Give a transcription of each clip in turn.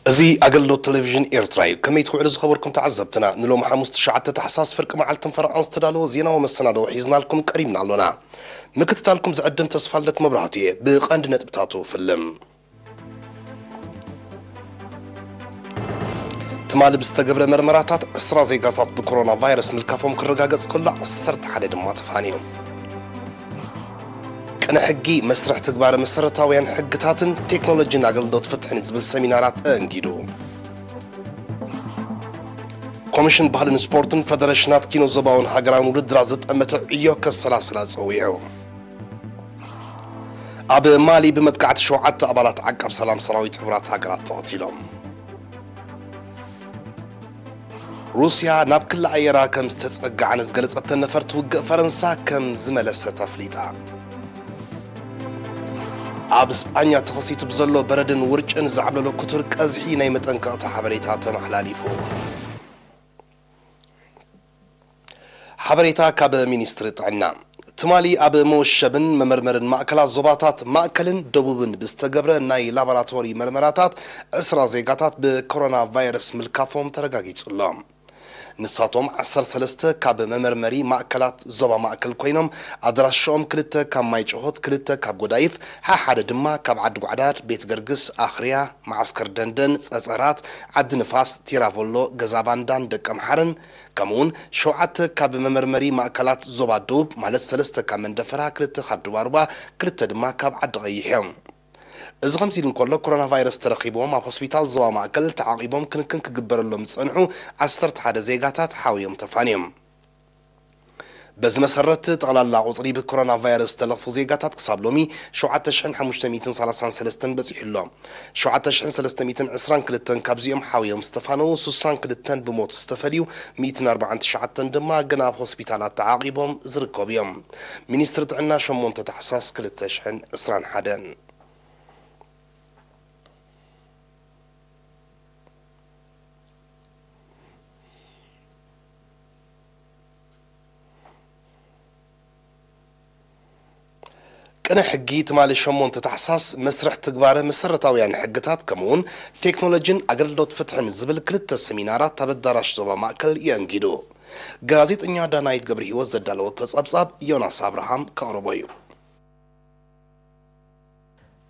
እዚ ኣገልግሎት ቴሌቪዥን ኤርትራ እዩ። ከመይ ትውዕሉ ዝኸበርኩም ተዓዘብትና፣ ንሎሚ ሓሙስ ትሽዓተ ታሕሳስ ፍርቂ መዓልትን ፈረቓን ዝተዳለወ ዜናዊ መሰናድኦ ሒዝናልኩም ቀሪብና ኣሎና። ምክትታልኩም ዝዕድም ተስፋልደት መብራህቱ እየ። ብቐንዲ ነጥብታቱ ፍልም። ትማሊ ብዝተገብረ መርመራታት ዕስራ ዜጋታት ብኮሮና ቫይረስ ምልካፎም ክረጋገጽ ከሎ፣ ዓሰርተ ሓደ ድማ ተፋንዮም። ቅነ ሕጊ፣ መስርሕ ትግባረ መሰረታውያን ሕግታትን ቴክኖሎጂን ኣገልግሎት ፍትሕን ዝብል ሰሚናራት ኣንጊዱ። ኮሚሽን ባህልን ስፖርትን ፈደረሽናት ኪኖ ዞባውን ሃገራውን ውድድራት ዘጠመተ ዕዮ ከሰላስላ ጸዊዑ። ኣብ ማሊ ብመጥቃዕቲ ሸውዓተ ኣባላት ዓቃብ ሰላም ሰራዊት ሕቡራት ሃገራት ተቐቲሎም። ሩስያ ናብ ክሊ ኣየራ ከም ዝተጸግዓ ንዝገለጸተን ነፈርቲ ውግእ ፈረንሳ ከም ዝመለሰት ኣፍሊጣ። ኣብ ስጳኛ ተኸሲቱ ብዘሎ በረድን ውርጭን ዘዕብለሎ ክቱር ቀዝሒ ናይ መጠንቀቕታ ሓበሬታ ተመሓላሊፉ። ሓበሬታ ካብ ሚኒስትሪ ጥዕና። ትማሊ ኣብ መወሸብን መመርመርን ማእከላት ዞባታት ማእከልን ደቡብን ብዝተገብረ ናይ ላቦራቶሪ መርመራታት ዕስራ ዜጋታት ብኮሮና ቫይረስ ምልካፎም ተረጋጊጹ ኣሎ። ንሳቶም ዓሰርተ ሰለስተ ካብ መመርመሪ ማእከላት ዞባ ማእከል ኮይኖም፣ ኣድራሻኦም ክልተ ካብ ማይ ጭሆት፣ ክልተ ካብ ጎዳይፍ፣ ሓሓደ ድማ ካብ ዓዲ ጓዕዳድ፣ ቤት ገርግስ፣ ኣኽርያ፣ መዓስከር ደንደን፣ ጸጸራት፣ ዓዲ ንፋስ፣ ቲራቮሎ፣ ገዛ ባንዳን ደቀምሓረን፣ ከምኡውን ሸውዓተ ካብ መመርመሪ ማእከላት ዞባ ደቡብ፣ ማለት ሰለስተ ካብ መንደፈራ፣ ክልተ ካብ ዱባሩባ፣ ክልተ ድማ ካብ ዓዲ ቀይሕ እዮም። እዚ ከምዚ ኢሉ እንከሎ፣ ኮሮና ቫይረስ ተረኺብዎም ኣብ ሆስፒታል ዞባ ማእከል ተዓቒቦም ክንክን ክግበረሎም ዝጸንሑ ዓሰርተ ሓደ ዜጋታት ሓውዮም ተፋንዮም። በዚ መሰረት፣ ጠቕላላ ቁጽሪ ብኮሮና ቫይረስ ዝተለኽፉ ዜጋታት ክሳብ ሎሚ ሸውዓተ ሽሕን ሓሙሽተ ሚእትን ሰላሳን ሰለስተን በጺሑ ኣሎ። ሸውዓተ ሽሕን ሰለስተ ሚእትን ዕስራን ክልተን ካብዚኦም ሓውዮም ዝተፋነዉ፣ ሱሳን ክልተን ብሞት ዝተፈልዩ፣ ሚእትን ኣርባዓን ትሽዓተን ድማ ገና ኣብ ሆስፒታላት ተዓቒቦም ዝርከቡ እዮም። ሚኒስትሪ ጥዕና ሸሞንተ ታሕሳስ ክልተ ሽሕን ዕስራን ሓደን። ቅነ ሕጊ ትማሊ ሸሞንተ ታሕሳስ መስርሕ ትግባረ መሰረታውያን ሕግታት ከምኡውን ቴክኖሎጂን ኣገልግሎት ፍትሕን ዝብል ክልተ ሰሚናራት ኣብ ኣዳራሽ ዞባ ማእከል የእንጊዱ። ጋዜጠኛ ዳናይት ገብረ ህይወት ዘዳለወቶ ጸብጻብ ዮናስ ኣብርሃም ከቕርቦ እዩ።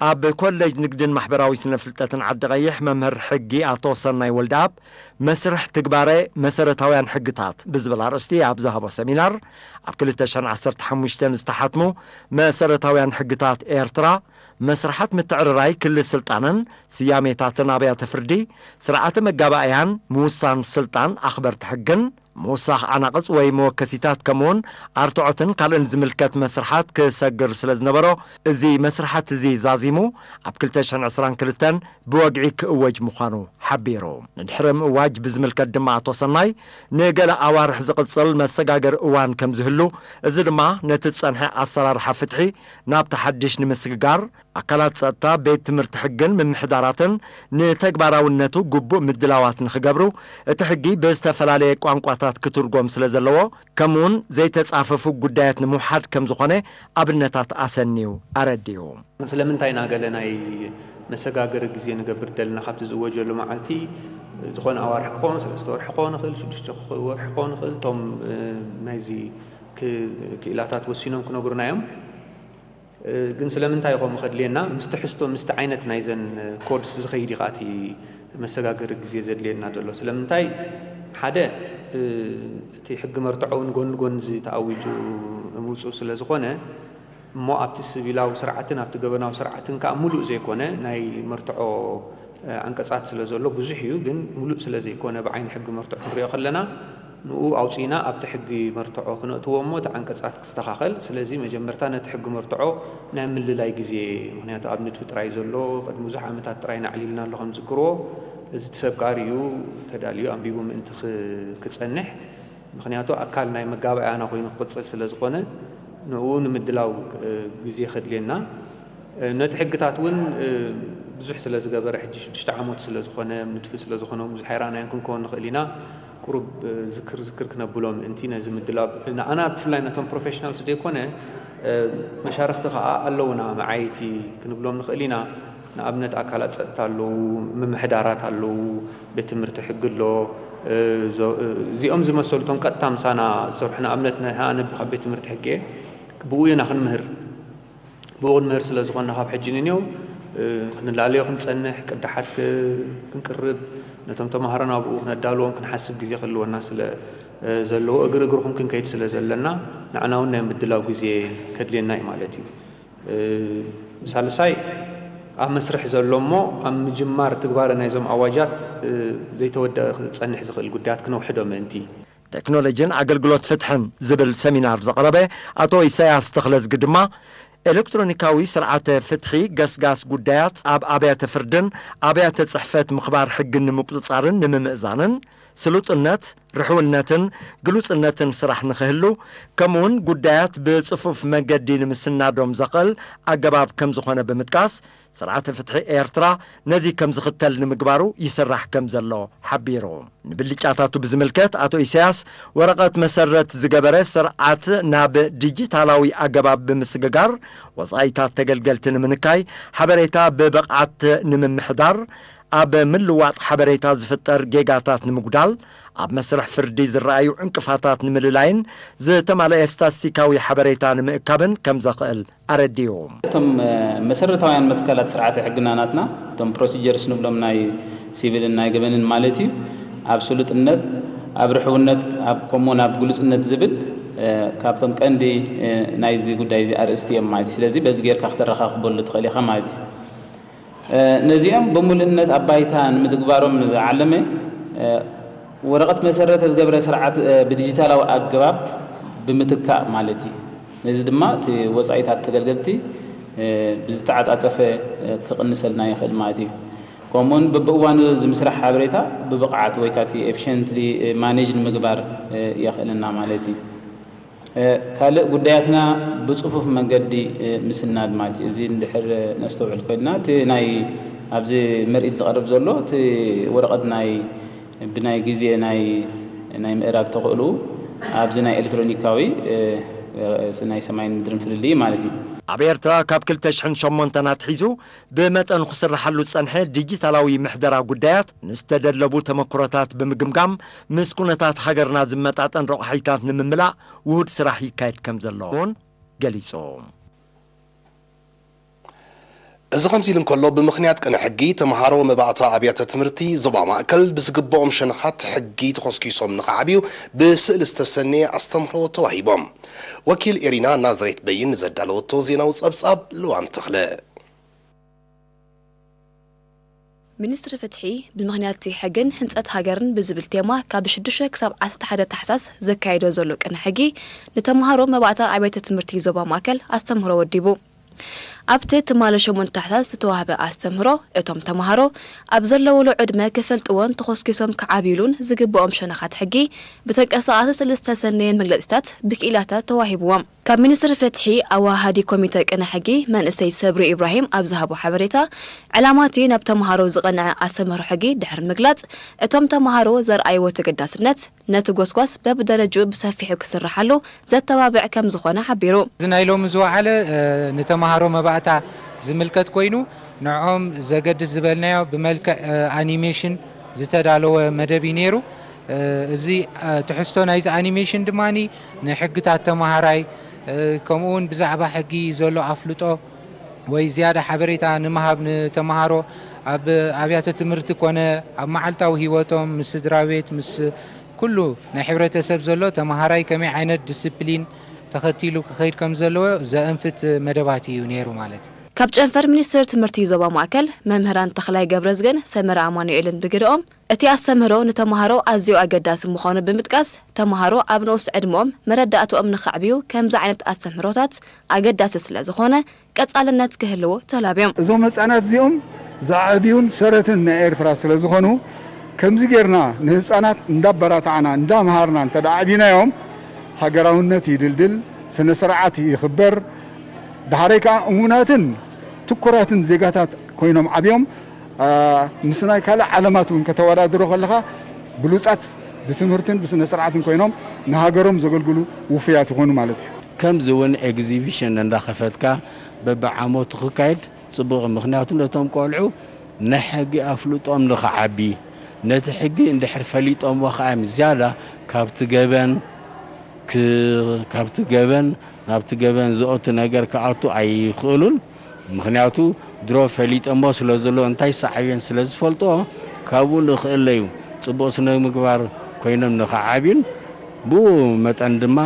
ኣብ ኮሌጅ ንግድን ማሕበራዊ ስነ ፍልጠትን ዓዲ ቀይሕ መምህር ሕጊ ኣቶ ሰናይ ወልደኣብ መስርሕ ትግባረ መሰረታውያን ሕግታት ብዝብል ኣርእስቲ ኣብ ዝሃቦ ሰሚናር፣ ኣብ ክልተ ሽሕን ዓሰርተ ሓሙሽተን ዝተሓትሙ መሰረታውያን ሕግታት ኤርትራ፣ መስርሓት ምትዕርራይ ክሊ ስልጣንን ስያሜታትን ኣብያተ ፍርዲ፣ ስርዓተ መጋባእያን ምውሳን ስልጣን ኣኽበርቲ ሕግን፣ ምውሳኽ ዓናቕጽ ወይ መወከሲታት ከምኡውን ኣርትዖትን ካልእን ዝምልከት መስርሓት ክሰግር ስለ ዝነበሮ፣ እዚ መስርሓት እዚ ዛዚሙ ኣብ ክልተ ሽሕን ዕስራን ክልተን ብወግዒ ክእወጅ ምዃኑ ሓቢሩ። ንድሕሪ ምእዋጅ ብዝምልከት ድማ ኣቶ ሰናይ፣ ንገለ ኣዋርሕ ዝቕጽል መሰጋገሪ እዋን ከም ዝህሉ፣ እዚ ድማ ነቲ ዝጸንሐ ኣሰራርሓ ፍትሒ ናብቲ ሓድሽ ንምስግጋር፣ ኣካላት ጸጥታ፣ ቤት ትምህርቲ ሕግን ምምሕዳራትን ንተግባራውነቱ ግቡእ ምድላዋት ንኽገብሩ፣ እቲ ሕጊ ብዝተፈላለየ ቋንቋታት ክትርጎም ስለ ዘለዎ፣ ከምኡውን ዘይተጻፈፉ ጉዳያት ንምውሓድ ከም ዝኾነ ኣብነታት ኣሰንዩ ኣረዲኡ። ስለምንታይ ኢና ገለ ናይ መሰጋገሪ ግዜ ንገብር ደለና? ካብቲ ዝእወጀሉ መዓልቲ ዝኾነ ኣዋርሕ ክኸውን፣ ሰለስተ ወርሒ ክኸውን ይኽእል፣ ሽዱሽተ ወርሒ ክኸውን ይኽእል። እቶም፣ እ፣ ናይዚ ክ-፣ ክኢላታት ወሲኖም ክነግሩና እዮም። እ፣ ግን ስለምንታይ ከምኡ ከድልየና? ምስ ትሕዝቶ፣ ምስቲ ዓይነት ናይዘን፣ እ፣ ኮድስ ዝኸይድ እዩ ከኣ እቲ መሰጋገሪ ግዜ ዘድልየና ዘሎ። ስለምንታይ? ሓደ፣ እ፣ እቲ ሕጊ መርትዖ እውን ጎኒ ጎኒ እዚ ተኣዊጁ ምውፅኡ ስለ ዝኾነ፣ እሞ ኣብቲ ስቪላዊ ስርዓትን ኣብቲ ገበናዊ ስርዓትን ከኣ ምሉእ ዘይኮነ ናይ መርትዖ፣ እ፣ ዓንቀጻት ስለ ዘሎ ብዙሕ እዩ፣ ግን ምሉእ ስለ ዘይኮነ ብዓይኒ ሕጊ መርትዖ ክንሪኦ ከለና፣ ንኡ ኣውጺእና ኣብቲ ሕጊ መርትዖ ክነእትዎ እሞ እቲ ዓንቀጻት ክስተኻኸል። ስለዚ መጀመርታ ነቲ ሕጊ መርትዖ ናይ ምልላይ ግዜ፣ ምኽንያቱ ኣብ ንድፊ ጥራይ ዘሎ፣ ቅድሚ ብዙሕ ዓመታት ጥራይ ነዕሊልና ኣሎ ከም ዝዝክርዎ፣ እዚ እቲ ሰብ ከኣ ርእዩ ተዳልዩ ኣንቢቡ ምእንቲ ክ-፣ ክጸንሕ፣ ምኽንያቱ ኣካል ናይ መጋባእያና ኮይኑ ክቕጽል ስለ ዝኾነ፣ ንኡ ንምድላው፣ እ፣ ግዜ ከድልየና። እ፣ ነቲ ሕግታት እውን፣ እ፣ ብዙሕ ስለ ዝገበረ፣ ሕጂ ሽዱሽተ ዓመቱ ስለ ዝኾነ፣ ንድፊ ስለ ዝኾነ፣ ብዙሕ ኣይረኣናዮን ክንከውን ንኽእል ኢና። ቁሩብ፣ እ፣ ዝክር ዝክር ክነብሎ ምእንቲ ነዚ ምድላው፣ ንኣና ብፍላይ ነቶም ፕሮፌሽናልስ ዘይኮነ፣ እ፣ መሻርኽቲ ከኣ ኣለዉና፣ መዓየይቲ ክንብሎም ንኽእል ኢና። ንኣብነት ኣካላት ጸጥታ ኣለዉ፣ ምምሕዳራት ኣለዉ፣ ቤት ትምህርቲ ሕጊ ኣሎ። እ፣ ዞ-፣ እ፣ እዚኦም ዝመሰሉ እቶም ቀጥታ ምሳና ዝሰርሑ፣ ንኣብነት ንሕና ኣነ ካብ ቤት ትምህርቲ ሕጊ እየ፣ ብኡ ኢና ክንምህር። ብኡ ክንምህር ስለ ዝኾንና ካብ ሕጂ ንኔው፣ እ፣ ክንላለዮ ክንጸንሕ፣ ቅዳሓት ክ-፣ ክንቅርብ፣ ነቶም ተማሃሮና ብኡ ክነዳልዎም ክንሓስብ ግዜ ክህልወና ስለ፣ እ፣ ዘለዎ፣ እግሪ እግርኹም ክንከይድ ስለ ዘለና፣ ንዓና እውን ናይ ምድላው ግዜ ከድልየና እዩ ማለት እዩ። እ፣ ሳልሳይ፣ ኣብ መስርሕ ዘሎ እሞ ኣብ ምጅማር ትግባረ ናይዞም ኣዋጃት፣ እ፣ ዘይተወደአ ክጸንሕ ዝኽእል ጉዳያት ክነውሕዶ ምእንቲ። ቴክኖሎጂን ኣገልግሎት ፍትሕን ዝብል ሰሚናር ዘቕረበ ኣቶ ኢሳያስ ተኽለዝጊ ድማ፣ ኤሌክትሮኒካዊ ስርዓተ ፍትሒ ገስጋስ ጉዳያት ኣብ ኣብያተ ፍርድን ኣብያተ ጽሕፈት ምኽባር ሕግን ንምቁጽጻርን ንምምእዛንን፣ ስሉጥነት፣ ርሕውነትን ግሉጽነትን ስራሕ ንኽህሉ፣ ከምኡውን ጉዳያት ብጽፉፍ መንገዲ ንምስናዶም ዘኽእል ኣገባብ ከም ዝኾነ ብምጥቃስ፣ ስርዓተ ፍትሒ ኤርትራ ነዚ ከም ዝኽተል ንምግባሩ ይስራሕ ከም ዘሎ ሓቢሩ። ንብልጫታቱ ብዝምልከት ኣቶ ኢሳያስ፣ ወረቐት መሰረት ዝገበረ ስርዓት ናብ ዲጂታላዊ ኣገባብ ብምስግጋር፣ ወጻኢታት ተገልገልቲ ንምንካይ፣ ሓበሬታ ብብቕዓት ንምምሕዳር፣ ኣብ ምልዋጥ ሓበሬታ ዝፍጠር ጌጋታት ንምጉዳል፣ ኣብ መስርሕ ፍርዲ ዝረኣዩ ዕንቅፋታት ንምልላይን ዝተማልአ ስታትስቲካዊ ሓበሬታ ንምእካብን ከም ዘኽእል ኣረዲኡ። እቶም፣ እ፣ መሰረታውያን መትከላት ስርዓተ ሕግና ናትና፣ እቶም ፕሮሲጀርስ ንብሎም ናይ ሲቪልን ናይ ገበንን ማለት እዩ፣ ኣብ ስሉጥነት፣ ኣብ ርሕውነት፣ ኣብ ከምኡውን ኣብ ግሉጽነት ዝብል፣ እ፣ ካብቶም ቀንዲ፣ እ፣ ናይዚ ጉዳይ እዚ ኣርእስቲ እዮም ማለት እዩ። ስለዚ በዚ ጌርካ ክተረኻኽበሉ ትኽእል ኢኻ ማለት እዩ። እ፣ ነዚኦም ብምሉእነት ኣብ ባይታ ንምትግባሮም ዝዓለመ፣ እ፣ ወረቐት መሰረተ ዝገብረ ስርዓት፣ እ፣ ብዲጂታላዊ ኣገባብ ብምትካእ ማለት እዩ። ነዚ ድማ እቲ ወጻኢታት ተገልገልቲ፣ እ፣ ብዝተዓጻጸፈ፣ እ፣ ክቕንሰልና ይኽእል ማለት እዩ። ከምኡውን በብእዋኑ ዝምስራሕ ሓበሬታ ብብቕዓት ወይ ካቲ ኤፊሽንትሊ፣ እ፣ ማኔጅ ንምግባር፣ እ፣ የኽእለና ማለት እዩ። እ፣ ካልእ ጉዳያትና ብጽፉፍ መንገዲ፣ እ፣ ምስናድ ማለት እዩ። እዚ እንድሕር ነስተውዕል ኮይንና፣ እቲ ናይ ኣብዚ ምርኢት ዝቐርብ ዘሎ፣ እቲ ወረቐት ናይ፣ ብናይ ግዜ ናይ፣ ናይ ምእራግ ተኽእልኡ ኣብዚ ናይ ኤሌክትሮኒካዊ፣ እ፣ እ፣ ናይ ሰማይን ምድርን ፍልልይ ማለት እዩ። ኣብ ኤርትራ ካብ ክልተ ሽሕን ሸሞንተን ኣትሒዙ ብመጠኑ ክስርሓሉ ዝጸንሐ ዲጂታላዊ ምሕደራ ጉዳያት፣ ንዝተደለቡ ተመክሮታት ብምግምጋም፣ ምስ ኩነታት ሃገርና ዝመጣጠን ረቑሒታት ንምምላእ ውሁድ ስራሕ ይካየድ ከም ዘሎ እውን ገሊጹ። እዚ ከምዚ ኢሉ እንከሎ፣ ብምኽንያት ቅነ ሕጊ፣ ተምሃሮ መባእታ ኣብያተ ትምህርቲ ዞባ ማእከል ብዝግብኦም ሸነኻት ሕጊ ተኾስኪሶም ንኽዓብዩ ብስእሊ ዝተሰነየ ኣስተምህሮ ተዋሂቦም። ወኪል ኤሪና ናዝሬት በይን ንዘዳለወቶ ዜናዊ ጸብጻብ ልዋም ተኽለ። ሚኒስትሪ ፍትሒ፣ ብምኽንያት እቲ ሕግን ህንጸት ሃገርን ብዝብል ቴማ፣ ካብ ሽዱሽተ ክሳብ ዓሰርተ ሓደ ታሕሳስ ዘካየዶ ዘሎ ቅነ ሕጊ፣ ንተምሃሮ መባእታ ኣብያተ ትምህርቲ ዞባ ማእከል ኣስተምህሮ ወዲቡ። ኣብቲ ትማሊ ሸሞንተ ታሕሳስ ዝተዋህበ ኣስተምህሮ፣ እቶም ተምሃሮ ኣብ ዘለውሉ ዕድመ ክፈልጥዎን ተኾስኪሶም ክዓብዩሉን ዝግብኦም ሸነኻት ሕጊ፣ ብተንቀሳቓሲ ስእሊ ዝተሰነየ መግለጺታት ብክኢላታት ተዋሂብዎም። ካብ ሚኒስትሪ ፍትሒ ኣወሃሃዲ ኮሚተ ቅነ ሕጊ መንእሰይ ሰብሪ ኢብራሂም ኣብ ዝሃቦ ሓበሬታ፣ ዕላማ እቲ ናብ ተምሃሮ ዝቐንዐ ኣስተምህሮ ሕጊ ድሕሪ ምግላጽ፣ እቶም ተምሃሮ ዘርኣይዎ ተገዳስነት ነቲ ጎስጓስ በብደረጅኡ ብሰፊሑ ክስርሓሉ ዘተባብዕ ከም ዝኾነ ሓቢሩ። እዚ ናይ ሎሚ ዝወዓለ፣ እ፣ ንተምሃሮ መባእታ ዝምልከት ኮይኑ፣ ንዕኦም ዘገድስ ዝበልናዮ ብመልክዕ፣ እ፣ ኣኒሜሽን ዝተዳለወ መደብ እዩ ነይሩ። እ፣ እዚ፣ እ፣ ትሕዝቶ ናይዚ ኣኒሜሽን ድማ ንሕግታት ተምሃራይ፣ እ፣ ከምኡ እውን ብዛዕባ ሕጊ ዘሎ ኣፍልጦ ወይ ዝያዳ ሓበሬታ ንምሃብ ንተምሃሮ ኣብ ኣብያተ ትምህርቲ ኮነ ኣብ መዓልታዊ ህይወቶም ምስ ስድራ ቤት፣ ምስ ኩሉ ናይ ሕብረተሰብ ዘሎ ተምሃራይ ከመይ ዓይነት ዲስፕሊን ተኸቲሉ ክኸይድ ከም ዘለዎ ዘእንፍት መደባት እዩ ነይሩ ማለት እዩ። ካብ ጨንፈር ሚኒስቴር ትምህርቲ ዞባ ማእከል መምህራን ተኽላይ ገብረዝገን ሰመረ ኣማኑኤልን ብግደኦም፣ እቲ ኣስተምህሮ ንተምሃሮ ኣዝዩ ኣገዳሲ ምዃኑ ብምጥቃስ፣ ተምሃሮ ኣብ ንኡስ ዕድመኦም መረዳእትኦም ንኸዕብዩ ከምዚ ዓይነት ኣስተምህሮታት ኣገዳሲ ስለ ዝኾነ ቀጻልነት ክህልዎ ተላብዮም። እዞም ህጻናት እዚኦም ዝዓብዩን ሰረትን ናይ ኤርትራ ስለ ዝኾኑ፣ ከምዚ ጌርና ንህጻናት እንዳበራታዕና እንዳምሃርና እንተ ደኣ ኣዕቢናዮም፣ ሃገራውነት ይድልድል፣ ስነ ስርዓት ይኽበር፣ ዳሕረይ ከኣ እሙናትን ትኩራትን ዜጋታት ኮይኖም ዓብዮም፣ ኣ፣ ምስ ናይ ካልእ ዓለማት እውን ከተወዳድሮ ከለኻ፣ ብሉጻት ብትምህርትን ብስነ ስርዓትን ኮይኖም ንሃገሮም ዘገልግሉ ውፉያት ይኾኑ ማለት እዩ። ከምዚ እውን ኤግዚቢሽን እንዳኸፈትካ በብዓመቱ ክካየድ ጽቡቕ፣ ምኽንያቱ ነቶም ቆልዑ ናይ ሕጊ ኣፍልጦም ንኽዓቢ፣ ነቲ ሕጊ እንድሕር ፈሊጦምዎ ኸኣ እዮም ዝያዳ ካብቲ ገበን ክ-፣ ካብቲ ገበን ናብቲ ገበን ዝኣቱ ነገር ክኣቱ ኣይኽእሉን። ምኽንያቱ ድሮ ፈሊጦምዎ ስለ ዘሎ፣ እንታይ ሳዕቤን ስለ ዝፈልጥዎ፣ ካብኡ ንኽእለዩ ጽቡቕ ስነ ምግባር ኮይኖም ንኽዓብዩን ብኡ መጠን ድማ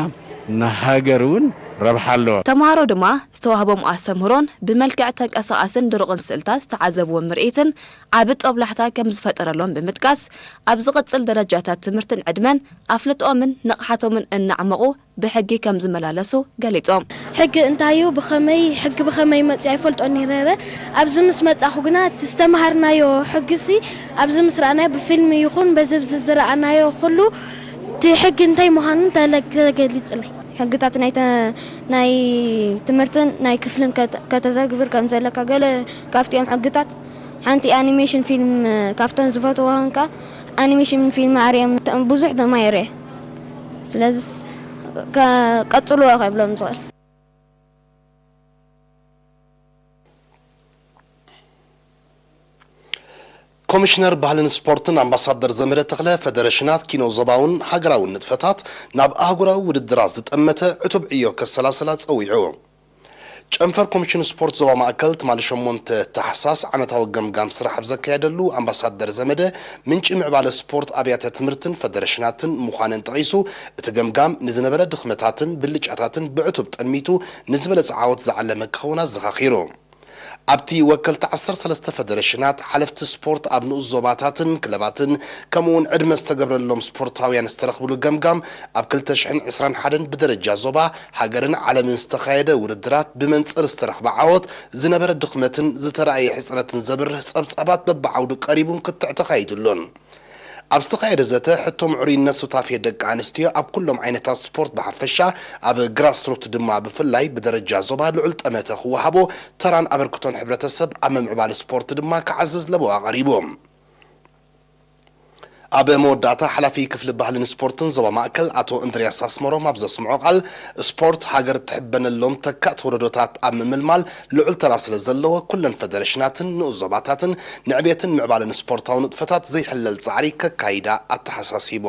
ንሃገር እውን ረብሓ ኣለዎ። ተምሃሮ ድማ ዝተዋህቦም ኣስተምህሮን ብመልክዕ ተንቀሳቓስን ድሩቕን ስእልታት ዝተዓዘብዎ ምርኢትን ዓቢ ጦብላሕታ ከም ዝፈጠረሎም ብምጥቃስ፣ ኣብ ዝቕጽል ደረጃታት ትምህርትን ዕድመን ኣፍልጦምን ንቕሓቶምን እናዕመቑ ብሕጊ ከም ዝመላለሱ ገሊጾም። ሕጊ እንታይ እዩ፣ ብኸመይ፣ ሕጊ ብኸመይ መጽዩ ኣይፈልጦን ነይረ። ኣብዚ ምስ መጻኹ ግና እቲ ዝተምሃርናዮ ሕጊሲ ኣብዚ ምስ ረኣናዮ ብፊልም ይኹን በዚ ኣብዚ ዝረኣናዮ ኩሉ እቲ ሕጊ እንታይ ምዃኑ ተለ-፣ ተገሊጽለይ። ሕግታት ናይ ተ-፣ ናይ ትምህርትን ናይ ክፍልን ከተ-፣ ከተዘግብር ከም ዘለካ ገለ ካብቲኦም ሕግታት ሓንቲ ኣኒሜሽን ፊልም ካብተን ዝፈትዎ ኸንካ ኣኒሜሽን ፊልም ኣርዮም ብዙሕ ተማሂረ። ስለዚ ቀጽልዎ ከብሎም ዝኽእል። ኮሚሽነር ባህልን ስፖርትን ኣምባሳደር ዘመደ ተኽለ፣ ፈደረሽናት ኪኖ ዞባውን ሃገራውን ንጥፈታት ናብ ኣህጉራዊ ውድድራት ዝጠመተ ዕቱብ ዕዮ ከሰላስላ ጸዊዑ። ጨንፈር ኮሚሽን ስፖርት ዞባ ማእከል ትማሊ ሸሞንተ ታሕሳስ ዓመታዊ ገምጋም ስራሕ ኣብ ዘካየደሉ፣ ኣምባሳደር ዘመደ ምንጪ ምዕባለ ስፖርት ኣብያተ ትምህርትን ፈደረሽናትን ምዃነን ጠቒሱ፣ እቲ ገምጋም ንዝነበረ ድኽመታትን ብልጫታትን ብዕቱብ ጠሚቱ ንዝበለጸ ዓወት ዝዓለመ ክኸውን ኣዘኻኺሩ። ኣብቲ ወከልቲ ዓሰርተ ሰለስተ ፈደረሽናት፣ ሓለፍቲ ስፖርት ኣብ ንኡስ ዞባታትን ክለባትን ከምኡውን ዕድመ ዝተገብረሎም ስፖርታውያን ዝተረኽብሉ ገምጋም፣ ኣብ ክልተ ሽሕን ዕስራን ሓደን ብደረጃ ዞባ፣ ሃገርን ዓለምን ዝተኻየደ ውድድራት ብመንጽር ዝተረኽበ ዓወት፣ ዝነበረ ድኽመትን ዝተራእየ ሕጽረትን ዘብርህ ጸብጻባት በብዓውዱ ቀሪቡን ክትዕ ተኻይዱሉን። ኣብ ዝተኻየደ ዘተ፣ ሕቶ ምዕሩይነት ሱታፌ ደቂ ኣንስትዮ ኣብ ኩሎም ዓይነታት ስፖርት ብሓፈሻ፣ ኣብ ግራስሩት ድማ ብፍላይ ብደረጃ ዞባ ልዑል ጠመተ ክወሃቦ፣ ተራን ኣበርክቶን ሕብረተሰብ ኣብ ምምዕባል ስፖርት ድማ ክዓዝዝ ለበዋ ቀሪቡ። ኣብ መወዳእታ፣ ሓላፊ ክፍሊ ባህልን ስፖርትን ዞባ ማእከል ኣቶ እንድርያስ ኣስመሮም ኣብ ዘስምዖ ቃል፣ ስፖርት ሃገር እትሕበነሎም ተካእቲ ወለዶታት ኣብ ምምልማል ልዑል ተራ ስለ ዘለዎ፣ ኩለን ፈደረሽናትን ንኡስ ዞባታትን ንዕቤትን ምዕባለን ስፖርታዊ ንጥፈታት ዘይሕለል ጻዕሪ ከካይዳ ኣተሓሳሲቡ።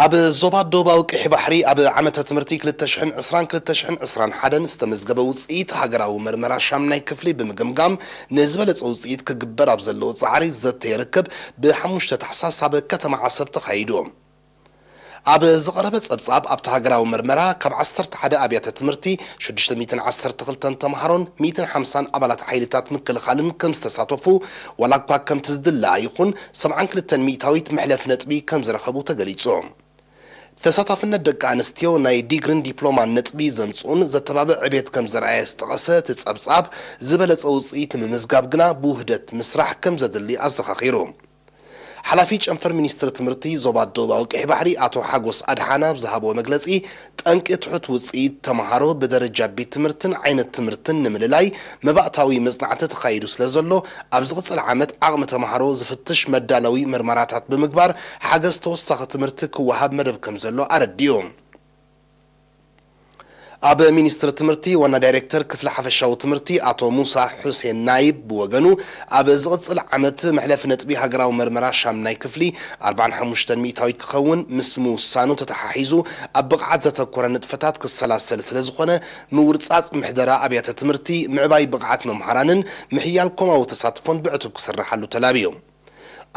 ኣብ ዞባ ደቡባዊ ቀይሕ ባሕሪ ኣብ ዓመተ ትምህርቲ ክልተ ሽሕን ዕስራን ክልተ ሽሕን ዕስራን ሓደን ዝተመዝገበ ውጽኢት ሃገራዊ መርመራ ሻምናይ ክፍሊ ብምግምጋም፣ ንዝበለጸ ውጽኢት ክግበር ኣብ ዘለዎ ጻዕሪ ዘተ ይርከብ ብሓሙሽተ ታሕሳስ ኣብ ከተማ ዓሰብ ተኻይዱ። ኣብ ዝቐረበ ጸብጻብ፣ ኣብቲ ሃገራዊ መርመራ ካብ ዓሰርተ ሓደ ኣብያተ ትምህርቲ ሽዱሽተ ሚእትን ዓሰርተ ክልተን ተምሃሮን ሚእትን ሓምሳን ኣባላት ሓይልታት ምክልኻልን ከም ዝተሳተፉ፣ ዋላ እኳ ከምቲ ዝድለ ኣይኹን፣ ሰብዓን ክልተን ሚእታዊት መሕለፊ ነጥቢ ከም ዝረኸቡ ተገሊጹ። ተሳታፍነት ደቂ ኣንስትዮ ናይ ዲግሪን ዲፕሎማን ነጥቢ ዘምጽኡን ዘተባብዕ ዕቤት ከም ዘርኣየ ዝጠቐሰ እቲ ጸብጻብ፣ ዝበለጸ ውጽኢት ንምምዝጋብ ግና ብውህደት ምስራሕ ከም ዘድሊ ኣዘኻኺሩ። ሓላፊ ጨንፈር ሚኒስትሪ ትምህርቲ ዞባ ደቡባዊ ቀይሕ ባሕሪ ኣቶ ሓጎስ ኣድሓና ኣብ ዝሃብዎ መግለጺ፣ ጠንቂ ትሑት ውጽኢት ተምሃሮ ብደረጃ ቤት ትምህርትን ዓይነት ትምህርትን ንምልላይ መባእታዊ መጽናዕቲ ተኻይዱ ስለ ዘሎ፣ ኣብ ዝቕጽል ዓመት ዓቕሚ ተምሃሮ ዝፍትሽ መዳለዊ መርመራታት ብምግባር ሓገዝ ተወሳኺ ትምህርቲ ክወሃብ መደብ ከም ዘሎ ኣረዲኡ። ኣብ ሚኒስትሪ ትምህርቲ ዋና ዳይሬክተር ክፍሊ ሓፈሻዊ ትምህርቲ ኣቶ ሙሳ ሑሴን ናይብ ብወገኑ፣ ኣብ ዝቕጽል ዓመት መሕለፊ ነጥቢ ሃገራዊ መርመራ ሻምናይ ክፍሊ ኣርባዓን ሓሙሽተን ሚእታዊት ክኸውን ምስ ምውሳኑ ተተሓሒዙ፣ ኣብ ብቕዓት ዘተኮረ ንጥፈታት ክሰላሰል ስለ ዝኾነ፣ ምውርጻጽ ምሕደራ ኣብያተ ትምህርቲ፣ ምዕባይ ብቕዓት መምሃራንን ምሕያል ኮማዊ ተሳትፎን ብዕቱብ ክስርሓሉ ተላብዩ።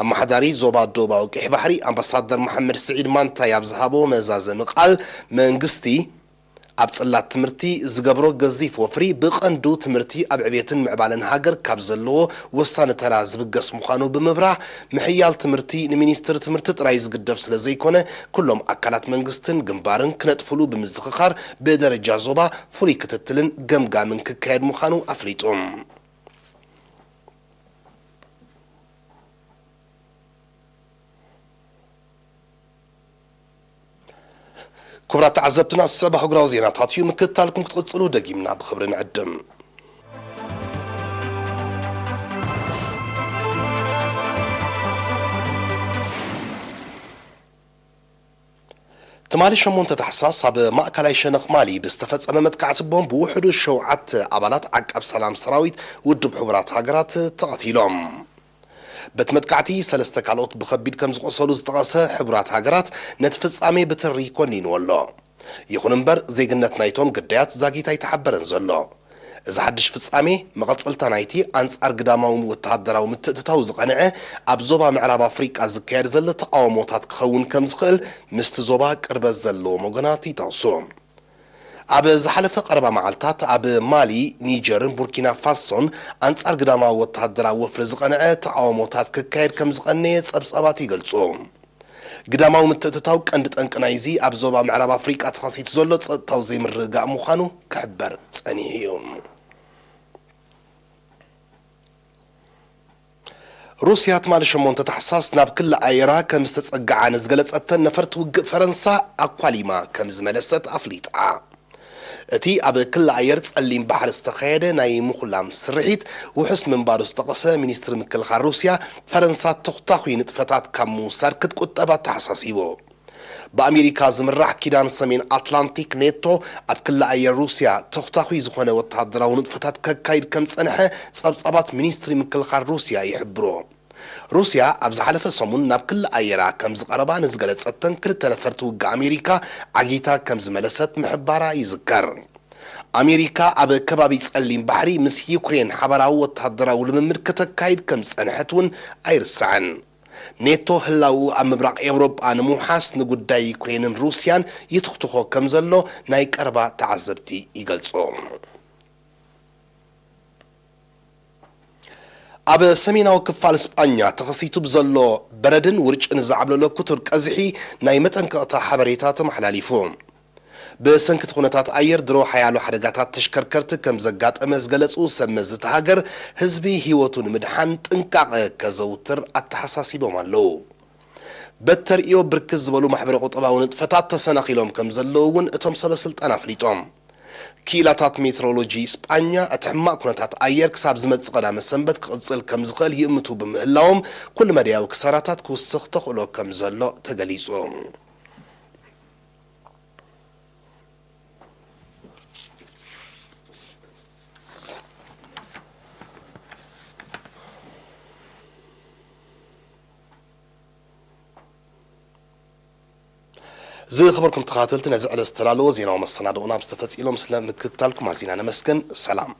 ኣመሓዳሪ ዞባ ደቡባዊ ቀይሕ ባሕሪ ኣምባሳደር መሓመድ ስዒድ ማንታይ ኣብ ዝሃቦ መዛዘሚ ቃል፣ መንግስቲ ኣብ ጽላት ትምህርቲ ዝገብሮ ገዚፍ ወፍሪ ብቐንዱ ትምህርቲ ኣብ ዕቤትን ምዕባለን ሃገር ካብ ዘለዎ ወሳኒ ተራ ዝብገስ ምዃኑ ብምብራህ፣ ምሕያል ትምህርቲ ንሚኒስትሪ ትምህርቲ ጥራይ ዝግደፍ ስለ ዘይኮነ፣ ኩሎም ኣካላት መንግስትን ግንባርን ክነጥፍሉ ብምዝኽኻር ብደረጃ ዞባ ፍሉይ ክትትልን ገምጋምን ክካየድ ምዃኑ ኣፍሊጡ። ክቡራት ተዓዘብትና፣ ዝስዕብ ኣህጉራዊ ዜናታት እዩ ምክትታልኩም ክትቕጽሉ ደጊምና ብኽብሪ ንዕድም። ትማሊ ሸሞንተ ታሕሳስ ኣብ ማእከላይ ሸነኽ ማሊ ብዝተፈጸመ መጥቃዕቲ ቦምብ ብውሕዱ ሸውዓተ ኣባላት ዓቃብ ሰላም ሰራዊት ውድብ ሕቡራት ሃገራት ተቐቲሎም። በቲ መጥቃዕቲ ሰለስተ ካልኦት ብኸቢድ ከም ዝቖሰሉ ዝጠቐሰ ሕቡራት ሃገራት ነቲ ፍጻሜ ብትሪ ኮኒንዎ ኣሎ። ይኹን እምበር ዜግነት ናይቶም ግዳያት ዛጊት ኣይተሓበረን ዘሎ። እዚ ሓድሽ ፍጻሜ መቐጸልታ ናይቲ ኣንጻር ግዳማዊ ወተሃደራዊ ምትእትታው ዝቐንዐ ኣብ ዞባ ምዕራብ ኣፍሪቃ ዝካየድ ዘሎ ተቓውሞታት ክኸውን ከም ዝኽእል ምስቲ ዞባ ቅርበት ዘለዎም ወገናት ይጠቕሱ። ኣብ ዝሓለፈ ቀረባ መዓልታት ኣብ ማሊ፣ ኒጀርን ቡርኪና ፋሶን ኣንጻር ግዳማዊ ወተሃደራዊ ወፍሪ ዝቐንዐ ተቓውሞታት ክካየድ ከም ዝቐነየ ጸብጻባት ይገልጹ። ግዳማዊ ምትእትታው ቀንዲ ጠንቂ ናይዚ ኣብ ዞባ ምዕራብ ኣፍሪቃ ተኸሲቱ ዘሎ ጸጥታዊ ዘይምርግጋእ ምዃኑ ክሕበር ጸኒሑ እዩ። ሩስያ ትማሊ ሸሞንተ ታሕሳስ ናብ ክሊ ኣየራ ከም ዝተጸግዓ ንዝገለጸተን ነፈርቲ ውግእ ፈረንሳ ኣኳሊማ ከም ዝመለሰት ኣፍሊጣ። እቲ ኣብ ክሊ ኣየር ጸሊም ባሕሪ ዝተኻየደ ናይ ምኹላም ስርሒት ውሑስ ምንባሩ ዝጠቐሰ ሚኒስትሪ ምክልኻል ሩስያ፣ ፈረንሳ ተኹታኹይ ንጥፈታት ካብ ምውሳድ ክትቁጠብ ኣተሓሳሲቡ። ብኣሜሪካ ዝምራሕ ኪዳን ሰሜን ኣትላንቲክ ኔቶ ኣብ ክሊ ኣየር ሩስያ ተኹታኹይ ዝኾነ ወተሃደራዊ ንጥፈታት ከካይድ ከም ዝጸንሐ ጸብጻባት ሚኒስትሪ ምክልኻል ሩስያ ይሕብሩ። ሩስያ ኣብ ዝሓለፈ ሰሙን ናብ ክሊ ኣየራ ከም ዝቐረባ ንዝገለጸተን ክልተ ነፈርቲ ውግእ ኣሜሪካ ዓጊታ ከም ዝመለሰት ምሕባራ ይዝከር። ኣሜሪካ ኣብ ከባቢ ጸሊም ባሕሪ ምስ ዩክሬን ሓባራዊ ወተሃደራዊ ልምምድ ከተካይድ ከም ዝጸንሐት እውን ኣይርሳዕን። ኔቶ ህላውኡ ኣብ ምብራቕ ኤውሮጳ ንምውሓስ ንጉዳይ ዩክሬንን ሩስያን ይትኽትኾ ከም ዘሎ ናይ ቀረባ ተዓዘብቲ ይገልጹ። ኣብ ሰሜናዊ ክፋል ስጳኛ ተኸሲቱ ብዘሎ በረድን ውርጭን ዝዓብለሎ ክቱር ቀዝሒ ናይ መጠንቀቕታ ሓበሬታ ተመሓላሊፉ። ብሰንኪ እቲ ኩነታት ኣየር ድሮ ሓያሎ ሓደጋታት ተሽከርከርቲ ከም ዘጋጠመ ዝገለጹ ሰብ መዚ እታ ሃገር፣ ህዝቢ ህይወቱ ንምድሓን ጥንቃቐ ከዘውትር ኣተሓሳሲቦም ኣለዉ። በተርእዮ ብርክት ዝበሉ ማሕበረ ቁጠባዊ ንጥፈታት ተሰናኺሎም ከም ዘለዉ እውን እቶም ሰበ ስልጣን ኣፍሊጦም። ክኢላታት ሜትሮሎጂ ስጳኛ እቲ ሕማቕ ኩነታት ኣየር ክሳብ ዝመጽእ ቀዳመ ሰንበት ክቕጽል ከም ዝኽእል ይእምቱ ብምህላዎም፣ ኩሉ መዳያዊ ክሳራታት ክውስኽ ተኽእሎ ከም ዘሎ ተገሊጹ። ዝኸበርኩም ተኸታተልቲ፣ ነዚ ዕለት ዝተዳለወ ዜናዊ መሰናድኦና ብዝተፈጺሎም ስለ ምክትታልኩም ኣዚና ነመስግን። ሰላም።